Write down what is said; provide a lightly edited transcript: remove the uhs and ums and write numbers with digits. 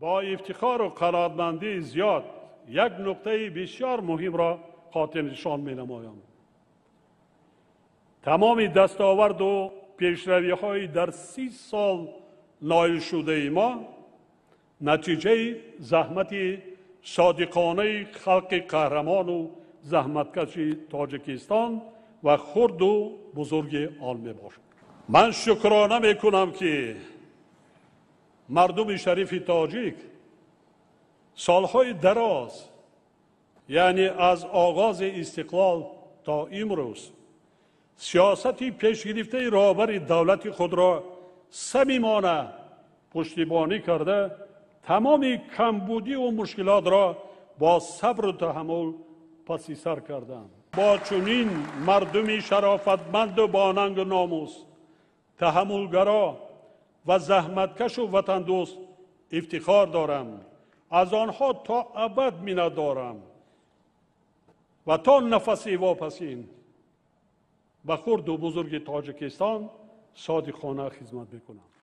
Бо ифтихору қаноатмандии зиёд як нуқтаи бисёр муҳимро хотирнишон менамоям. Тамоми дастоварду пешравиҳои дар 30 сол ноилшудаи мо натиҷаи заҳмати содиқонаи халқи қаҳрамону заҳматкаши Тоҷикистон ва хурду бузурги он мебошад. Ман шукрона мекунам, ки мардуми шарифи тоҷик солҳои дароз, яъне аз оғози истиқлол то имрӯз, сиёсати пешгирифтаи роҳбари давлати худро самимона пуштибонӣ карда, тамоми камбудиву мушкилотро бо сабру таҳаммул паси сар карданд. Бо чунин мардуми шарофатманду бонангу номус, таҳаммулгаро ва заҳматкашу ватандӯст ифтихор дорам, аз онҳо то абад миннатдорам ва то нафаси вопасин ба хурду бузурги Тоҷикистон содиқона хизмат мекунам.